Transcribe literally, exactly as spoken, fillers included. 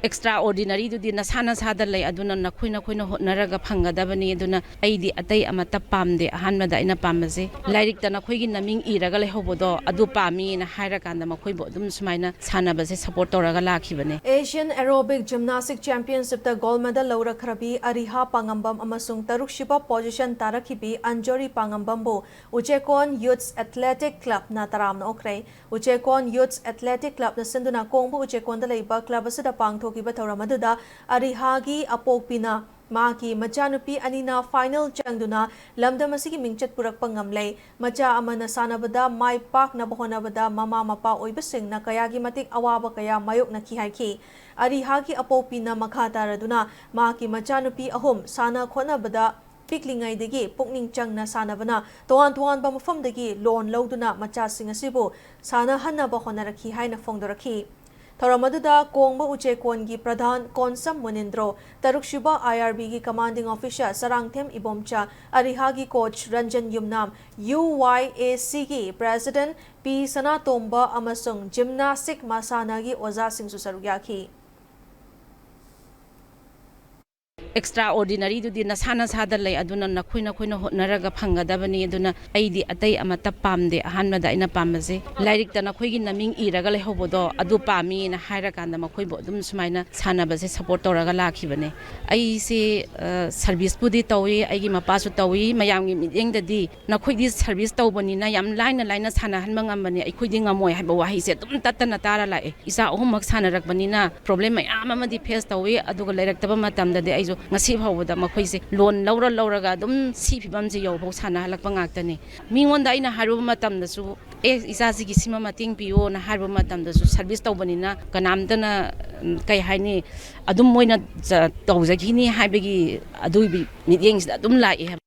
Extra ꯑꯣꯔꯗꯤꯅꯔꯤꯗꯨꯗꯤ ꯅꯁꯥ ꯅꯁꯥꯗ ꯂꯩ, ꯑꯗꯨꯅ ꯅꯈꯣꯏ ꯅꯈꯣꯏꯅ ꯍꯣꯠꯅꯔꯒ ꯐꯪꯒꯗꯕꯅꯤ꯫ ꯑꯗꯨꯅ ꯑꯩꯗꯤ ꯑꯇꯩ ꯑꯃꯠꯇ ꯄꯥꯝꯗꯦ꯫ ꯑꯍꯥꯟꯕꯗ ꯑꯩꯅ ꯄꯥꯝꯕꯁꯦ ꯂꯥꯏꯔꯤꯛꯇ ꯅꯈꯣꯏꯒꯤ ꯅꯃꯤꯡ ꯏꯔꯒ ꯂꯩꯍꯧꯕꯗꯣ ꯑꯗꯨ ꯄꯥꯝꯃꯤꯅ ꯍꯥꯏꯔꯀꯥꯟꯗ ꯃꯈꯣꯏꯕꯨ ꯑꯗꯨꯝ ꯁꯨꯃꯥꯏꯅ ꯁꯥꯟꯅꯕꯁꯦ ꯁꯄꯣꯔꯠ ꯇꯧꯔꯒ ꯂꯥꯛꯈꯤꯕꯅꯦ꯫ Asian Aerobic Gymnastic Championshipꯇ gold medal ꯂꯧꯔꯛꯈ꯭ꯔꯕꯤ ꯑꯔꯤꯍꯥ ꯄꯥꯉꯝꯕꯝ ꯑꯃꯁꯨꯡ ꯇꯔꯨꯛꯁꯨꯕ position ꯇꯥꯔꯛꯈꯤꯕꯤ ꯑꯟꯖꯣꯔꯤ ꯄꯥꯉꯝꯕꯝꯕꯨ ꯎꯆꯦꯀꯣꯟ Youths Athletic Clubꯅ ꯇꯔꯥꯝꯅ ꯑꯣꯛꯈ꯭ꯔꯦ꯫ ꯎꯆꯦꯀꯣꯟ Youths Athletic Clubꯅ ꯁꯤꯟꯗꯨꯅ ꯀꯣꯡꯕ ꯎꯆꯦꯀꯣꯟꯗ ꯂꯩꯕ club ꯑꯁꯤꯗ ꯄꯥꯡꯊꯣꯛꯈꯤꯕ ꯊꯧꯔꯝ ꯑꯗꯨꯗ ꯑꯔꯤꯍꯥꯒꯤ ꯑꯄꯣꯛꯄꯤꯅ ꯃꯍꯥꯛꯀꯤ ꯃꯆꯥꯅꯨꯄꯤ ꯑꯅꯤꯅ final ꯆꯪꯗꯨꯅ ꯂꯝꯗꯝ ꯑꯁꯤꯒꯤ ꯃꯤꯡꯆꯠ ꯄꯨꯔꯛꯄ ꯉꯝꯂꯦ꯫ ꯃꯆꯥ ꯑꯃꯅ ꯁꯥꯟꯅꯕꯗ ꯃꯥꯏ ꯄꯥꯛꯅꯕ ꯍꯣꯠꯅꯕꯗ ꯃꯃꯥ ꯃꯄꯥ ꯑꯣꯏꯕꯁꯤꯡꯅ ꯀꯌꯥꯒꯤ ꯃꯇꯤꯛ ꯑꯋꯥꯕ ꯀꯌꯥ ꯃꯥꯌꯣꯛꯅꯈꯤ ꯍꯥꯏꯈꯤ꯫ ꯑꯔꯤꯍꯥꯒꯤ ꯑꯄꯣꯛꯄꯤꯅ ꯃꯈꯥ ꯇꯥꯔꯗꯨꯅ ꯃꯍꯥꯛꯀꯤ ꯃꯆꯥꯅꯨꯄꯤ ꯑꯍꯨꯝ ꯁꯥꯟꯅ ꯈꯣꯠꯅꯕꯗ ꯄꯤꯛꯂꯤꯉꯩꯗꯒꯤ ꯄꯨꯛꯅꯤꯡ ꯆꯪꯅ ꯁꯥꯟꯅꯕꯅ ꯇꯣꯉꯥꯟ ꯇꯣꯉꯥꯟꯕ ꯃꯐꯝꯗꯒꯤ loan ꯂꯧꯗꯨꯅ ꯃꯆꯥꯁꯤꯡ ꯑꯁꯤꯕꯨ ꯁꯥꯟꯅꯍꯟꯅꯕ ꯍꯣꯠꯅꯔꯛꯈꯤ ꯍꯥꯏꯅ ꯐꯣꯡꯗꯣꯔꯛꯈꯤ꯫ ꯊꯧꯔꯝ ꯑꯗꯨꯗ ꯀꯣꯡꯕ ꯎꯆꯦꯀꯣꯟꯒꯤ ꯄ꯭ꯔꯙꯥꯟ Konsam ꯃꯨꯅꯤꯟꯗ꯭ꯔꯣ, ꯇꯔꯨꯛꯁꯨꯕ IRBꯒꯤ commanding officer ꯆꯔꯥꯡꯊꯦꯝ Ibomcha, ꯑꯔꯤꯍꯥꯒꯤ coach Ranjan ꯌꯨꯝꯅꯥꯝ, UYACꯒꯤ president ꯄꯤ ꯁꯅꯥꯇꯣꯝꯕ ꯑꯃꯁꯨꯡ gymnastic ꯃꯁꯥꯟꯅꯒꯤ ꯑꯣꯖꯥꯁꯤꯡꯁꯨ ꯁꯔꯨꯛ ꯌꯥꯈꯤ꯫ ꯑꯦꯛꯁꯇ꯭ꯔꯥ ꯑꯣꯔꯗꯤꯅꯔꯤꯗꯨꯗꯤ ꯅꯁꯥ ꯅꯁꯥꯗ ꯂꯩ, ꯑꯗꯨꯅ ꯅꯈꯣꯏ ꯅꯈꯣꯏꯅ ꯍꯣꯠꯅꯔꯒ ꯐꯪꯒꯗꯕꯅꯤ꯫ ꯑꯗꯨꯅ ꯑꯩꯗꯤ ꯑꯇꯩ ꯑꯃꯠꯇ ꯄꯥꯝꯗꯦ꯫ ꯑꯍꯥꯟꯕꯗ ꯑꯩꯅ ꯄꯥꯝꯕꯁꯦ ꯂꯥꯏꯔꯤꯛꯇ ꯅꯈꯣꯏꯒꯤ ꯅꯃꯤꯡ ꯏꯔꯒ ꯂꯩꯍꯧꯕꯗꯣ ꯑꯗꯨ ꯄꯥꯝꯃꯤꯅ ꯍꯥꯏꯔꯀꯥꯟꯗ ꯃꯈꯣꯏꯕꯨ ꯑꯗꯨꯝ ꯁꯨꯃꯥꯏꯅ ꯁꯥꯟꯅꯕꯁꯦ ꯁꯄꯣꯔꯠ ꯇꯧꯔꯒ ꯂꯥꯛꯈꯤꯕꯅꯦ꯫ ꯑꯩꯁꯦ ꯁꯔꯚꯤꯁꯄꯨꯗꯤ ꯇꯧꯏ, ꯑꯩꯒꯤ ꯃꯄꯥꯁꯨ ꯇꯧꯏ꯫ ꯃꯌꯥꯝꯒꯤ ꯃꯤꯠꯌꯦꯡꯗꯗꯤ ꯅꯈꯣꯏꯗꯤ ꯁꯔꯚꯤꯁ ꯇꯧꯕꯅꯤꯅ ꯌꯥꯝ ꯂꯥꯏꯅ ꯂꯥꯏꯅ ꯁꯥꯟꯅꯍꯟꯕ ꯉꯝꯕꯅꯤ, ꯑꯩꯈꯣꯏꯗꯤ ꯉꯝꯃꯣꯏ ꯍꯥꯏꯕ ꯋꯥꯍꯩꯁꯦ ꯑꯗꯨꯝ ꯇꯠꯇꯅ ꯇꯥꯔ ꯂꯥꯛꯑꯦ꯫ ꯏꯆꯥ ꯑꯍꯨꯝꯃꯛ ꯁꯥꯟꯅꯔꯛꯄꯅꯤꯅ problem ꯃꯌꯥꯝ ꯑꯃꯗꯤ face ꯇꯧꯏ꯫ ꯑꯗꯨꯒ ꯂꯩꯔꯛꯇꯕ ꯃꯇꯝꯗꯗꯤ ꯑꯩꯁꯨ ꯉꯁꯤ ꯐꯥꯎꯕꯗ ꯃꯈꯣꯏꯁꯦ loan ꯂꯧꯔ ꯂꯧꯔꯒ ꯑꯗꯨꯝ ꯁꯤ ꯐꯤꯕꯝꯁꯦ ꯌꯧꯐꯥꯎ ꯁꯥꯟꯅꯍꯜꯂꯛꯄ ꯉꯥꯛꯇꯅꯤ꯫ ꯃꯤꯉꯣꯟꯗ ꯑꯩꯅ ꯍꯥꯏꯔꯨꯕ ꯃꯇꯝꯗꯁꯨ, "ꯑꯦ, ꯏꯆꯥꯁꯤꯒꯤ ꯁꯤꯃ ꯃꯇꯦꯡ ꯄꯤꯌꯣꯅ" ꯍꯥꯏꯔꯨꯕ ꯃꯇꯝꯗꯁꯨ, ꯁꯔꯚꯤꯁ ꯇꯧꯕꯅꯤꯅ ꯀꯅꯥꯝꯇꯅ, ꯎꯝ, ꯀꯩ ꯍꯥꯏꯅꯤ, ꯑꯗꯨꯝ ꯃꯣꯏꯅ ꯆ-, ꯇꯧꯖꯈꯤꯅꯤ ꯍꯥꯏꯕꯒꯤ ꯑꯗꯨꯒꯤ ꯃꯤꯠꯌꯦꯡꯁꯤꯗ ꯑꯗꯨꯝ ꯂꯥꯛꯑꯦ ꯍꯥꯏꯕ꯫